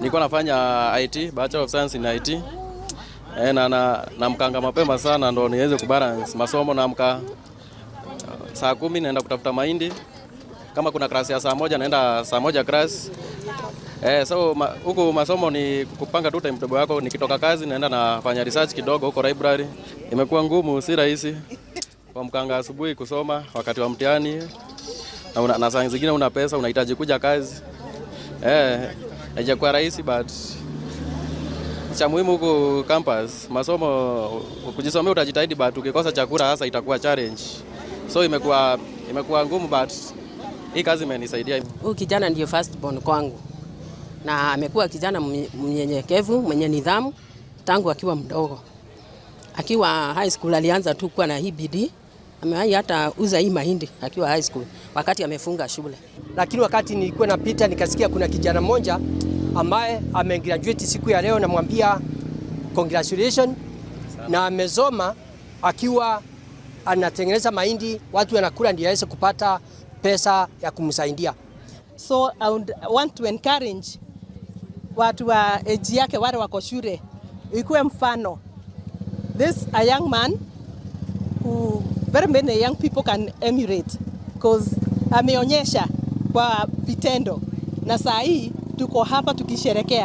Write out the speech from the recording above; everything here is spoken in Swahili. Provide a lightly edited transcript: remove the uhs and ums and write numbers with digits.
Nilikuwa nafanya IT, Bachelor of Science in IT. Na naamkanga mapema sana ndo niweze kubalance masomo. Naamka saa 10, naenda kutafuta mahindi. Kama kuna class ya saa 1, naenda saa 1 class. So huku masomo ni kupanga tu timetable yako. Nikitoka kazi, naenda nafanya research kidogo huko library. Imekuwa ngumu, si rahisi kuamkanga asubuhi kusoma wakati wa mtihani na saa zingine una pesa, unahitaji kuja kazi. Haijakuwa rahisi, but cha muhimu huku campus masomo, kujisomea utajitahidi, but ukikosa chakula sasa itakuwa challenge. So imekuwa ngumu, but hii kazi imenisaidia. Huyu kijana ndiyo first born kwangu na amekuwa kijana mnyenyekevu, mwenye nidhamu tangu akiwa mdogo. Akiwa high school alianza tu kuwa na hii bidii. Amewahi hata uza hii mahindi akiwa high school wakati amefunga shule. Lakini wakati nilikuwa napita nikasikia kuna kijana mmoja ambaye amegraduate siku ya leo, namwambia congratulations, na amesoma akiwa anatengeneza mahindi, watu wanakula ndio aweze kupata pesa ya kumsaidia. So I would want to encourage watu wa age yake wale wako shule, ikuwe mfano. This a young man who very many young people can emulate, because ameonyesha kwa vitendo, na saa hii tuko hapa tukisherekea.